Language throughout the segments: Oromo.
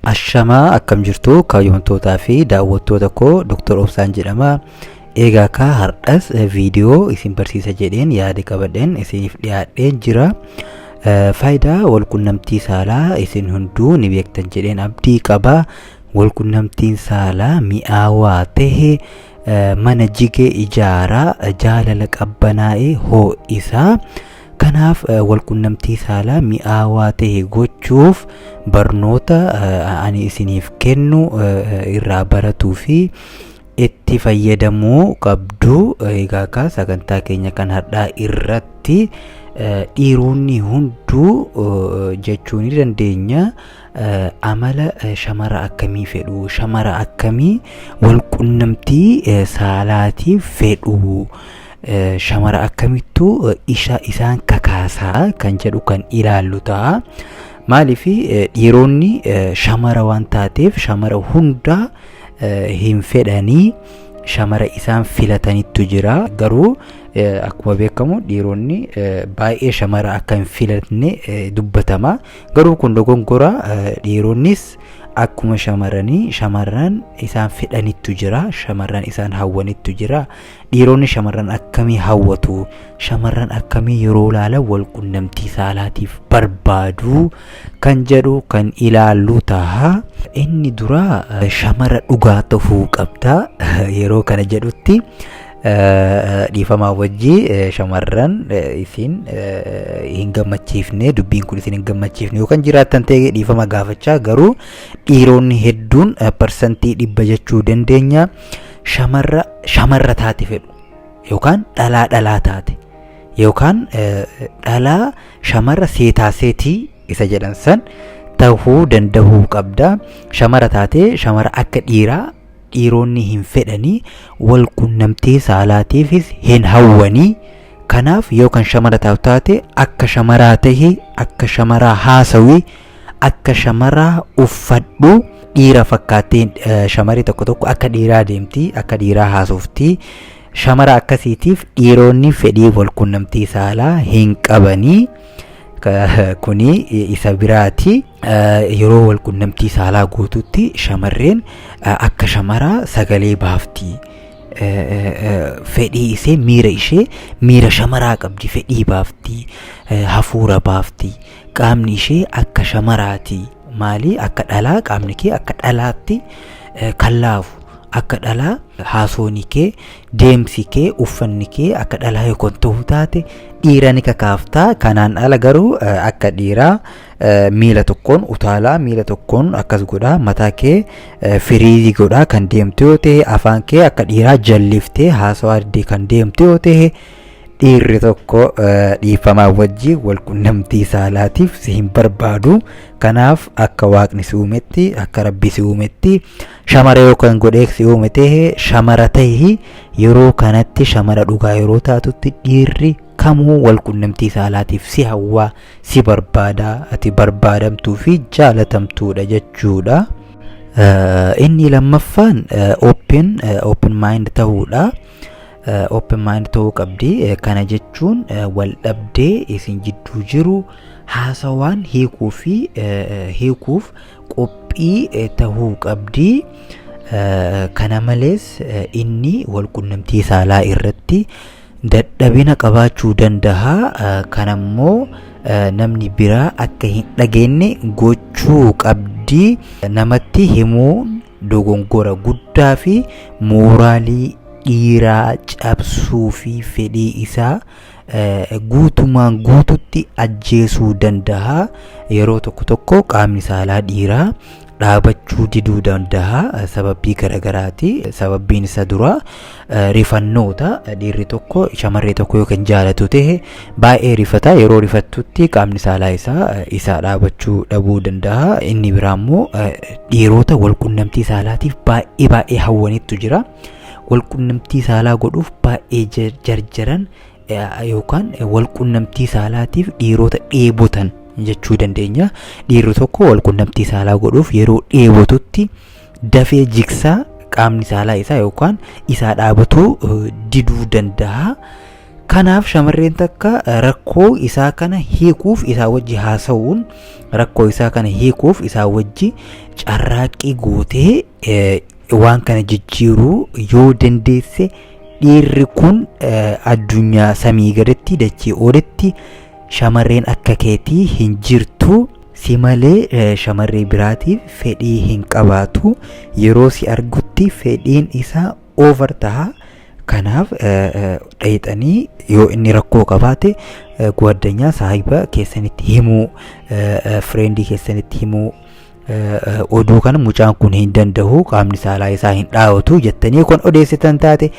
Ashamaa, akkam jirtu kabajamtootaa fi daawwattoota koo? Dr. Obsaan jedhama. Egaa kaa har'as viidiyoo isin barsiisa jedheen yaada qabadheen isiniif dhiyaadheen jira. Faayidaa walqunnamtii saalaa isin hunduu ni beektan jedheen abdii qaba. Walqunnamtiin saalaa mi'aawaa tahe mana jige ijaaraa, jaalala qabbanaa'e ho'isaa. Kanaaf walqunnamtii saalaa mi'aawaa tahe gochuuf barnoota ani isiniif kennu irraa baratuu fi itti fayyadamuu qabdu. Egaa kaa sagantaa keenya kan har'aa irratti dhiironni hunduu jechuu ni dandeenya amala shamara akkamii fedhu, shamara akkamii walqunnamtii saalaatiif fedhu, shamara akkamittu isa isaan kakaasaa kan jedhu kan ilaallu ta'a. Maaliif dhiironni shamara waan taateef shamara hundaa hin fedhanii, shamara isaan filatanittu jira. Garuu akkuma beekamu dhiironni baay'ee shamara akka hin filatne dubbatama. Garuu kun dogongora. Dhiironnis akkuma shamarranii shamarran isaan fedhanittu jira, shamarran isaan hawwanittu jira. Dhiironni shamarran akkamii hawwatu, shamarran akkamii yeroo ilaalan walqunnamtii saalaatiif barbaadu kan jedhu kan ilaallu ta'a. Inni dura shamara dhugaa ta'uu qabda. Yeroo kana jedhutti dhiifamaa wajji shamarran isin hin gammachiifne, dubbiin kun isin hin gammachiifne yookaan jiraattan ta'e dhiifama gaafachaa, garuu dhiironni hedduun 100% jechuu dandeenya shamarra shamarra taate fedhu, yookaan dhalaa dhalaa taate, yookaan dhalaa shamarra seetaa seetii isa jedhan san ta'uu danda'uu qabda. Shamara taatee shamara akka dhiiraa dhiironni hin fedhanii, wal qunnamtii saalaatiifis hin hawwanii. Kanaaf yoo kan shamara taatu taate akka shamaraa tahi, akka shamaraa haasawii, akka shamaraa uffadhu. Dhiira fakkaattee shamarri tokko tokko akka dhiiraa deemti, akka dhiiraa haasofti. Shamara akkasiitiif dhiironni fedhii wal qunnamtii saalaa hin qabanii. Kuni isa biraati. Yeroo wal qunnamtii saalaa guututti shamarreen akka shamaraa sagalee baafti. Fedhii ishee, miira ishee, miira shamaraa qabdi, fedhii baafti, hafuura baafti. Qaamni ishee akka shamaraati. Maali? Akka dhalaa qaamni kee akka dhalaatti kan laafu, akka dhalaa haasooni kee, deemsi kee, uffanni kee akka dhalaa yookaan ta'uu taate dhiira ni kakaaftaa. Kanaan ala garuu akka dhiiraa miila tokkoon utaalaa, miila tokkoon akkas godhaa, mataa kee firiizii godhaa kan deemtu yoo ta'e, afaan kee akka dhiiraa jalliftee haasawaa kan deemtu yoo ta'e, dhiirri tokko dhiifamaa wajji wal qunnamtii saalaatiif si hin barbaadu. Kanaaf akka Waaqni si uumetti, akka Rabbi si uumetti, shamara yoo kan godhee si uume ta'e shamara tahi. Yeroo kanatti shamara dhugaa yeroo taatutti dhiirri kamuu wal qunnamtii saalaatiif si hawwaa, si barbaada, ati barbaadamtuu fi jaalatamtuudha jechuudha. Inni lammaffaan open mind ta'uudha. Open mind ta'uu qabdi. Kana jechuun wal dhabdee isin jidduu jiru haasawaan hiikuu fi hiikuuf qophii ta'uu qabdi. Kana malees inni wal qunnamtii saalaa irratti dadhabina qabaachuu danda'a. Kanammoo namni biraa akka hin dhageenye gochuu qabdi. Namatti himuun dogongora guddaa fi mooraalii dhiiraa cabsuu fi fedhii isaa guutumaan guututti ajjeesuu danda'a. Yeroo tokko tokko qaamni saalaa dhiiraa dhaabachuu diduu danda'a sababii garagaraati. Sababbiin isa dura rifannoota. Dhiirri tokko shamarree tokko yoo kan jaalatu ta'e baay'ee rifata. Yeroo rifattutti qaamni saalaa isaa isaa dhaabachuu dhabuu danda'a. Inni biraa immoo dhiirota walqunnamtii saalaatiif baay'ee baay'ee hawwanittu jira. Walqunnamtii saalaa godhuuf baay'ee jarjaran yookaan walqunnamtii saalaatiif dhiirota dheebotan jechuu dandeenya. Dhiirri tokko walqunnamtii saalaa godhuuf yeroo dheebotutti dafee jigsaa, qaamni saalaa isaa yookaan isaa dhaabatuu diduu danda'a. Kanaaf shamarreen takka rakkoo isaa kana hiikuuf isaa wajji haasa'uun, rakkoo isaa kana hiikuuf isaa wajji carraaqqii gootee waan kana jijjiiruu yoo dandeesse, dhiirri kun addunyaa samii gaditti, dachee olitti shamarreen akka keetii hin jirtu. Si malee shamarree biraatiif fedhii hin qabaatu. Yeroo si argutti fedhiin isaa over taha. Kanaaf dhayxanii yoo inni rakkoo qabaate guwaddanyaa saahiba keessanitti himuu, friendii keessanitti himuu, oduu kana mucaan kun hin danda'u, qaamni saalaa isaa hin dhaawatu jettanii kun odeessitan taate,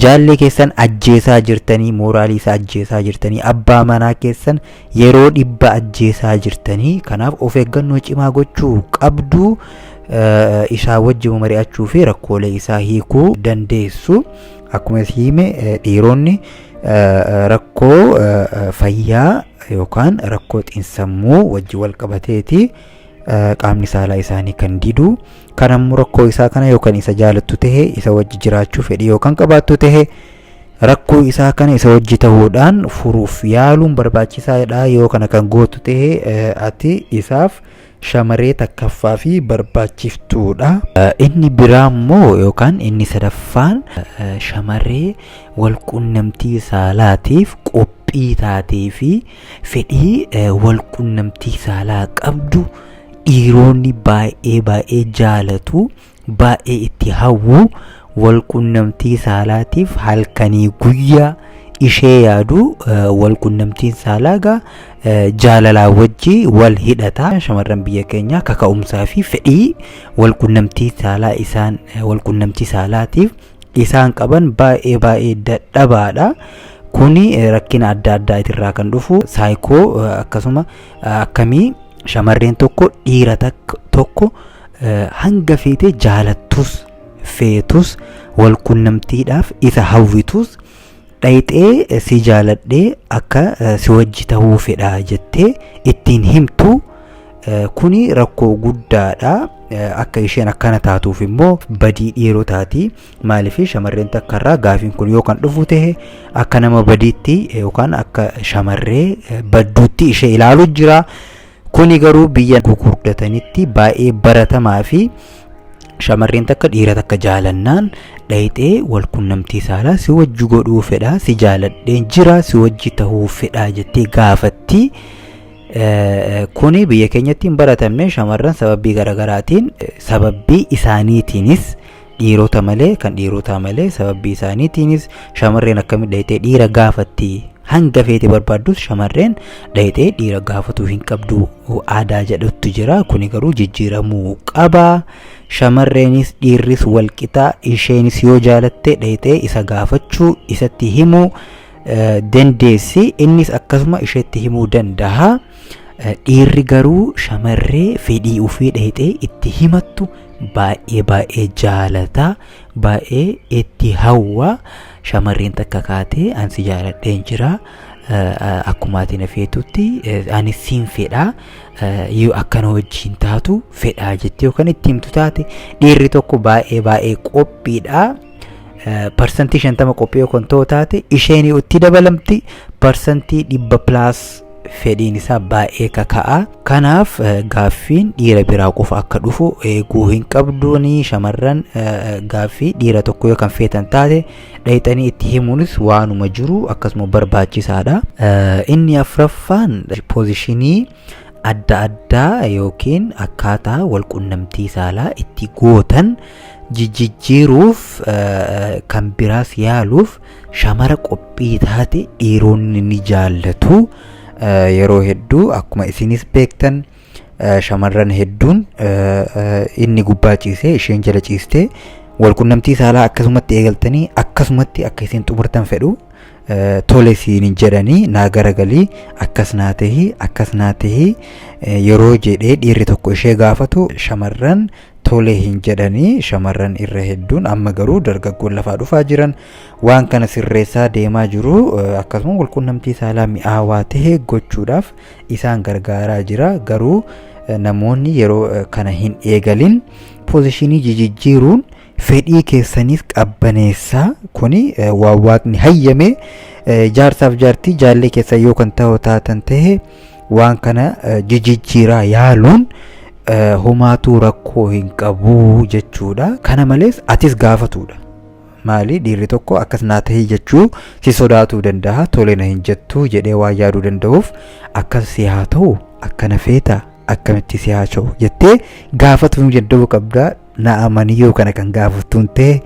jaallee keessan ajjeesaa jirtanii, mooraalii isaa ajjeesaa jirtanii, abbaa manaa keessan yeroo 100 ajjeesaa jirtanii. Kanaaf of eeggannoo cimaa gochuu qabdu. Isaa wajjin mari'achuu fi rakkoolee isaa hiikuu dandeessu. Akkuma hime, dhiironni rakkoo fayyaa yookaan rakkoo xiinsammuu wajjin wal qabateeti qaamni saalaa isaanii kan didu. Kan ammoo rakkoo isaa kana yookaan isa jaalattu tahe, isa wajji jiraachuu fedhii yookaan qabaattu tahe, rakkoo isaa kana isa wajji ta'uudhaan furuuf yaaluun barbaachisaadha. Yoo kana kan gootu tahe, ati isaaf shamarree takkaffaa fi barbaachiftuudha. Inni biraa immoo yookaan inni sadaffaan, shamarree walqunnamtii saalaatiif qophii taatee fi fedhii walqunnamtii saalaa qabdu dhiironni baay'ee baay'ee jaalatu, baay'ee itti hawwu, walqunnamtii saalaatiif halkanii guyyaa ishee yaadu. Walqunnamtiin saalaa egaa jaalalaa wajji wal hidhata. Shamarran biyya keenyaa kaka'umsaa fi fedhii walqunnamtii saalaa isaan walqunnamtii saalaatiif isaan qaban baay'ee baay'ee dadhabaadha. Kuni rakkina adda addaa irraa kan dhufu, saayikoo akkasuma akkamii shamarreen tokko dhiira tokko hanga feetee jaalattus, feetus, walqunnamtiidhaaf isa hawwitus, dhayxee si jaaladhee akka si wajji ta'uu fedha jettee ittiin himtu? Kuni rakkoo guddaadha. Akka isheen akkana taatuuf immoo badii dhiirotaati. Maaliif shamarreen takka irraa gaafiin kun yoo kan dhufu ta'e, akka nama badiitti yookaan akka shamarree badduutti ishee ilaalu jira. Kuni garuu biyya gurguddatanitti baay'ee baratamaa fi shamarreen takka dhiira takka jaalannaan dhayxee walqunnamtii saalaa si wajji godhuu fedha, si jaaladheen jira, si wajji ta'uu fedha jettee gaafatti. Kuni biyya keenyatti hin baratamne. Shamarran sababii garaagaraatiin, sababii isaaniitiinis, dhiirota malee, kan dhiirotaa malee, sababii isaaniitiinis shamarreen akkamitti dhayxee dhiira gaafatti? Hanga feete barbaaddus shamarreen dhayxee dhiira gaafatuu hin qabdu aadaa jedhutu jira. Kuni garuu jijjiiramuu qaba. Shamarreenis dhiirris walqixa. Isheenis yoo jaalatte dhayxee isa gaafachuu, isatti himuu dandeessi, innis akkasuma isheetti himuu danda'a. Dhiirri garuu shamarree fedhii ofii dhayxee itti himattu baay'ee baay'ee jaalata, baay'ee itti hawwa. Shamarreen takka kaatee ansi jaaladheen jira, akkuma ati na feetutti ani siin fedha, yoo akkana wajjin taatu fedhaa jettee yookaan itti himtu taate, dhiirri tokko baay'ee baay'ee qophiidha. 50% qophii yookaan ta'u taate, isheen itti dabalamti, 100% plus fedhiin isaa baay'ee kaka'a. Kanaaf gaaffiin dhiira biraa qofa akka dhufu eeguu hin qabduuni. Shamarran gaaffii dhiira tokko yoo kan feetan taate, dhayxanii itti himuunis waanuma jiru, akkasuma barbaachisaadha. Inni afraffaan, positionii adda addaa yookiin akkaataa walqunnamtii saalaa itti gootan jijjiiruuf, kan biraas yaaluuf shamara qophii taate dhiironni ni jaallatu. Yeroo hedduu akkuma isinis beektan, shamarran hedduun inni gubbaa ciisee isheen jala ciistee walqunnamtii saalaa akkasumatti eegaltanii akkasumatti akka isin xumurtan fedhu. Tole siin hin jedhanii, naa garagalii, akkas naa tahi, akkas naa tahi yeroo jedhee dhiirri tokko ishee gaafatu, shamarran tole hin jedhanii shamarran irra hedduun. Amma garuu dargaggoon lafaa dhufaa jiran waan kana sirreessaa deemaa jiru. Akkasuma walqunnamtii saalaa mi'aawaa tahe gochuudhaaf isaan gargaaraa jira. Garuu namoonni yeroo kana hin eegalin positionii jijjiiruun Fedhii keessanis qabbaneessaa. Kuni waan waaqni hayyame. Jaarsaaf jaartii jaallee keessa yoo kan ta'u taatan ta'e, waan kana jijjiiraa yaaluun homaatuu rakkoo hin qabu jechuudha. Kana malees atis gaafatudha. Maali, dhiirri tokko akkas naa tahii jechuu si sodaatuu danda'a, tole na hin jettu jedhee waan yaaduu danda'uuf, akkas si haa ta'u, akkana feeta, akkamitti si haa ta'u jettee gaafatuu danda'uu qabda. Na amanii, yoo kana kan gaafattuun ta'e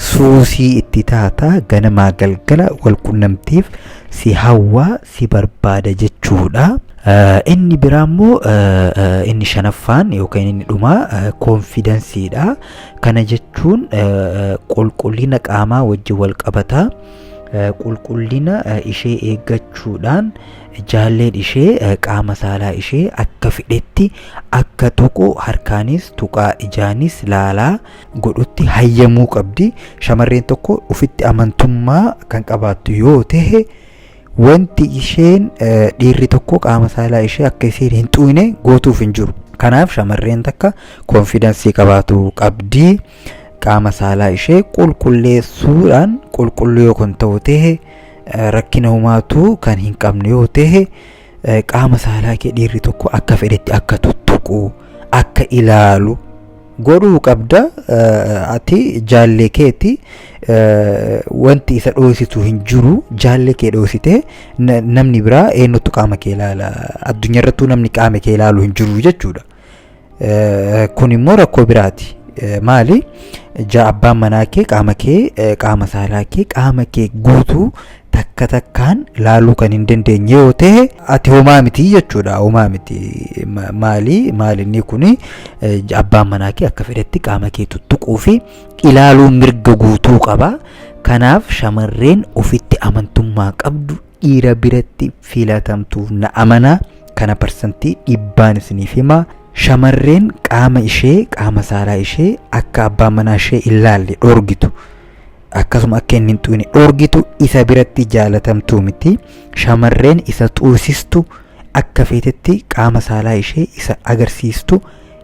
suusii itti taata, ganamaa galgala wal qunnamtiif si hawwaa, si barbaada jechuudha. Inni biraa immoo, inni shanaffaan yookaan inni dhumaa, confidenceiidha. Kana jechuun qulqullina qaamaa wajjin wal qabata. Qulqullina ishee eeggachuudhaan jaalleen ishee qaama saalaa ishee akka fedhetti akka tuqu, harkaanis tuqaa, ijaanis laalaa godhutti hayyamuu qabdi. Shamarreen tokko ofitti amantummaa kan qabaattu yoo ta'e, wanti isheen dhiirri tokko qaama saalaa ishee akka isheen hin xuqne gootuuf hin jiru. Kanaaf shamarreen takka confidence qabaatu qabdi. Qaama saalaa ishee qulqulleessuudhaan qulqulluu yoo kan ta'u ta'e, rakkina homaatu kan hin qabne yoo ta'e, qaama saalaa kee dhiirri tokko akka fedhetti akka tuttuqu, akka ilaalu godhuu qabda. Ati jaallee keeti, wanti isa dhoositu hin jiru. Jaallee kee dhoosite, namni biraa eenyutu qaama kee ilaala? Addunyaa irrattuu namni qaama kee ilaalu hin jiru jechuudha. Kun immoo rakkoo biraati. Maali, abbaan manaa kee qaama kee, qaama saalaa kee, qaama kee guutuu takka takkaan laaluu kan hin dandeenye yoo ta'e, ati homaa miti jechuudha. Homaa miti. Maali, maali inni kuni? Abbaan manaa kee akka fedhetti qaama kee tuttuquu fi ilaaluu mirga guutuu qaba. Kanaaf shamarreen ofitti amantummaa qabdu dhiira biratti filatamtuuf, na amanaa, kana 100%n isiniif hima. Shamarreen qaama ishee, qaama saalaa ishee akka abbaan manaa ishee ilaalle dhorgitu, akkasuma akka inni hin xuqne dhorgitu, isa biratti jaalatamtuu miti. Shamarreen isa xuusistu, akka feetetti qaama saalaa ishee isa agarsiistu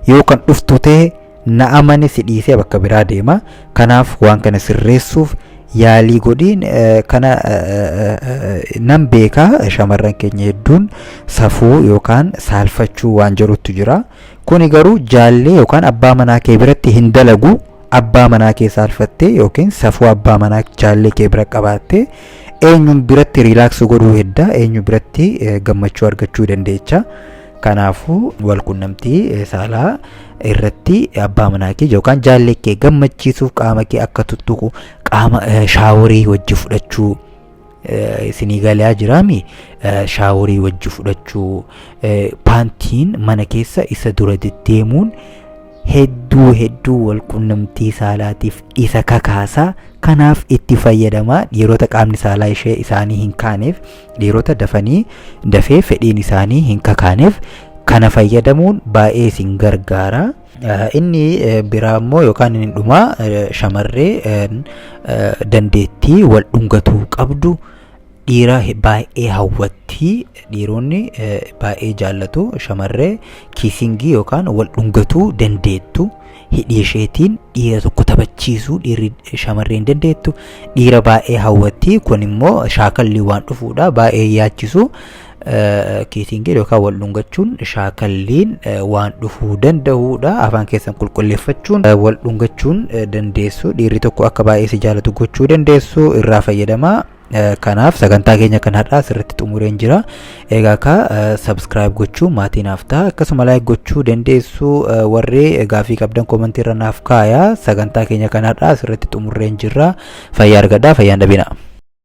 yoo kan dhuftu ta'e, na amane, si dhiisee bakka biraa deema. Kanaaf waan kana sirreessuuf yaalii godhiin. Kana nan beekaa, shamarran keenya hedduun safuu yookaan saalfachuu waan jedhutu jira. Kuni garuu jaallee yookaan abbaa manaa kee biratti hin dalagu. Abbaa manaa kee saalfattee yookiin safuu abbaa manaa jaallee kee bira qabaattee eenyuun biratti relax godhuu hedda? Eenyu biratti gammachuu argachuu dandeecha? Kanaafuu walqunnamtii saalaa irratti abbaa manaa kee yookaan jaallee kee gammachiisuuf qaama kee akka tuttuqu, qaama shower wajji fudhachuu, isinii galaa jiraami, shower wajji fudhachuu, pantiin mana keessa isa dura deddeemuun hedduu hedduu walqunnamtii saalaatiif isa kakaasaa. Kanaaf itti fayyadamaa. Dhiirota qaamni saalaa ishee isaanii hin kaaneef, dhiirota dafanii dafee fedhiin isaanii hin kakaaneef, kana fayyadamuun baay'ee isin gargaara. Inni biraa immoo yookaan inni dhumaa, shamarree dandeettii wal dhungatuu qabdu dhiira baay'ee hawwatti. Dhiironni baay'ee jaallatu shamarree kissing yookaan wal dhungatuu dandeettu. Hidhii isheetiin dhiira tokko taphachiisuu dhiirri shamarreen dandeettu dhiira baay'ee hawwatti. Kun immoo shaakalli waan dhufuudha, baay'ee yaachisu. Kissing yookaan wal dhungachuun shaakalliin waan dhufuu danda'uudha. Afaan keessan qulqulleeffachuun wal dhungachuun dandeessu, dhiirri tokko akka baay'ee si jaalatu gochuu dandeessu, irraa fayyadamaa. Kanaaf sagantaa keenya kan har'aa asirratti xumureen jira. Egaa ka subscribe gochuu maatii naaf ta'a, akkasuma like gochuu dandeessu. Warri gaafii qabdan comment irra naaf kaaya. Sagantaa keenya kan har'aa asirratti xumureen jira. Fayyaa argadhaa, fayyaan dhabina.